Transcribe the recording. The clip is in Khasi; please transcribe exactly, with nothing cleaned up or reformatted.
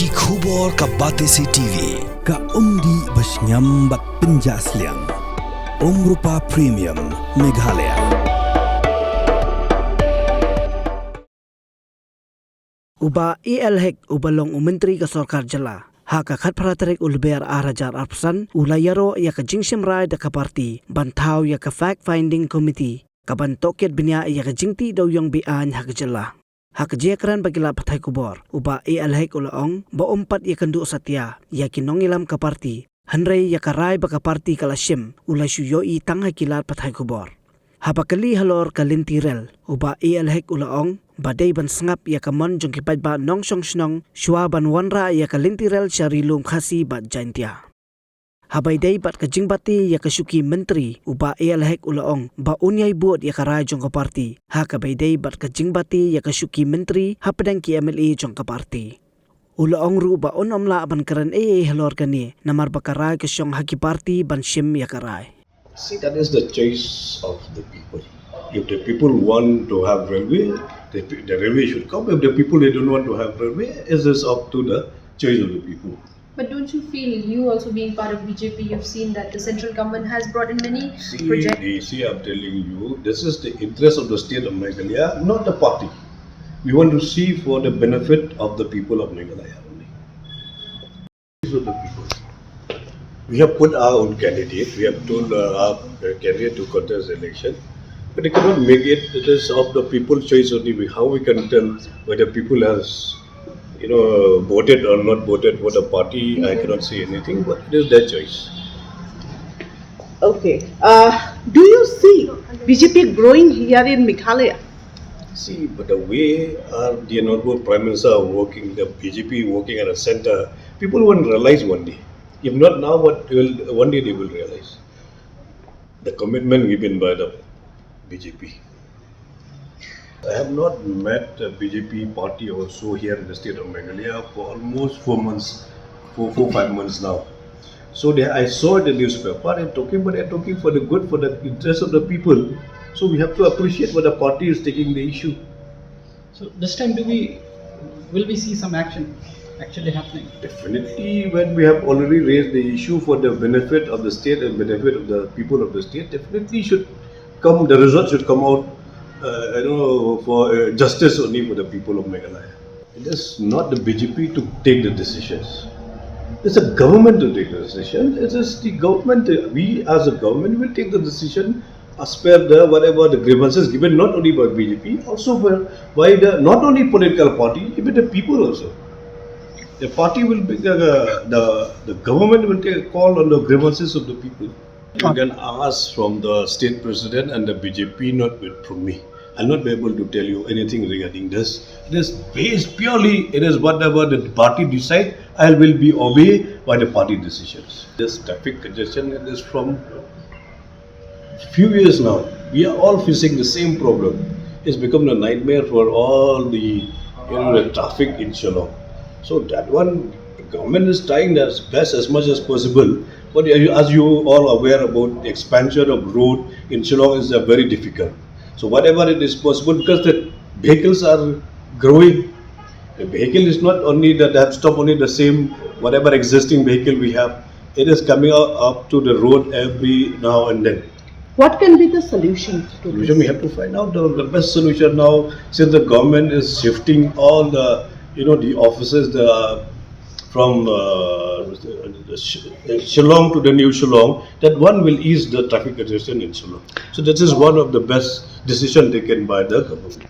Ki khubor ka Batesi T V, ka umdih ba shngiam bad pynjah sliang. Umrupa Premium, Meghalaya. U Bah A L Hek uba long u Myntri ka Sorkar Jylla, ha ka khatphra tarik u Lber ar hajar arphew san u la ïaroh ïa ka jingshim rai da ka party ban thaw ïa ka Fact Finding Committee kaban tohkit bniah ïa ka jingtih dewiong be-aiñ ha ka jylla. Ha ka jingïakren bad ki lad pathai khubor, u Bah A L Hek u la ong ba um pat ïakynduh satia ïa ki nongïalam ka party, hynrei ïa ka rai ba ka party ka la shim u la shu ïohi tang ha ki lad pathai khubor. Haba kylli halor ka lynti rel, u Bah A L Hek u la ong ba dei ban sngap ïa ka mon jong ki paidbah nongshong shnong shuwa ban wanrah ïa ka lynti rel sha Ri-lum Khasi bad Jaintia. Haba ïadei bad ka jingbati ïa ka shuki Myntri, u Bah A L Hek u la ong ba un ïai bud ïa ka rai jong ka party ha kaba ïadei bad ka jingbati ïa ka shuki Myntri hapdeng ki M L A jong ka party. U la ong ruh ba un ym lah ban kren ei ei halor kane namar ba ka rai ka shong ha ki party ban shim ïa ka rai. See, that is the choice of the people. If the people want to have railway, the, the railway should come. If the people they don't want to have railway, it is up to the choice of the people. But don't you feel, you also being part of B J P, you've seen that the central government has brought in many See, projects? You see, I'm telling you, this is the interest of the state of Meghalaya, not the party. We want to see for the benefit of the people of Meghalaya only. These are the people. We have put our own candidate, we have told uh, our candidate to contest the election, but they cannot make it. It is of the people's choice only. We- How we can tell whether people has, you know, voted or not voted for the party? I cannot say anything, but it is their choice. Okay. Uh, do you see B J P growing here in Meghalaya? See, but the way uh, the Honorable Prime Minister are working, the B J P working at the center, people won't realize one day. If not now, but will, one day they will realize the commitment given by the B J P. I have not met a B J P party also here in the state of Meghalaya for almost four months, four, four, five months now. So they, I saw the newspaper, they're talking, but they're talking for the good, for the interest of the people. So we have to appreciate what the party is taking the issue. So this time, do we, will we see some action actually happening? Definitely, when we have already raised the issue for the benefit of the state and benefit of the people of the state, definitely should come, the result should come out, uh, you know, for uh, justice only for the people of Meghalaya. It is not the B J P to take the decisions. It's a government to take the decision. It is the government, we as a government will take the decision as per the whatever the grievances given not only by B J P, also by, by the not only political party, even the people also. The party will be the, the, the government will take a call on the grievances of the people. You can ask from the state president and the B J P, not with- from me. I'll not be able to tell you anything regarding this. It is based purely, it is whatever the party decide, I will be obey by the party decisions. This traffic congestion, it is from few years now. We are all facing the same problem. It's become a nightmare for all the, you know, the traffic in Shillong. So that one, the government is trying as best as much as possible. But as you all aware about the expansion of road in Shillong is uh, very difficult. So whatever it is possible, because the vehicles are growing. The vehicle is not only that have stopped only the same, whatever existing vehicle we have. It is coming up, up to the road every now and then. What can be the solution to this? We have to find out the, the best solution now, since the government is shifting all the, you know, the offices the, from uh, Shillong to the new Shillong, that one will ease the traffic congestion in Shillong. So that is one of the best decision taken by the government.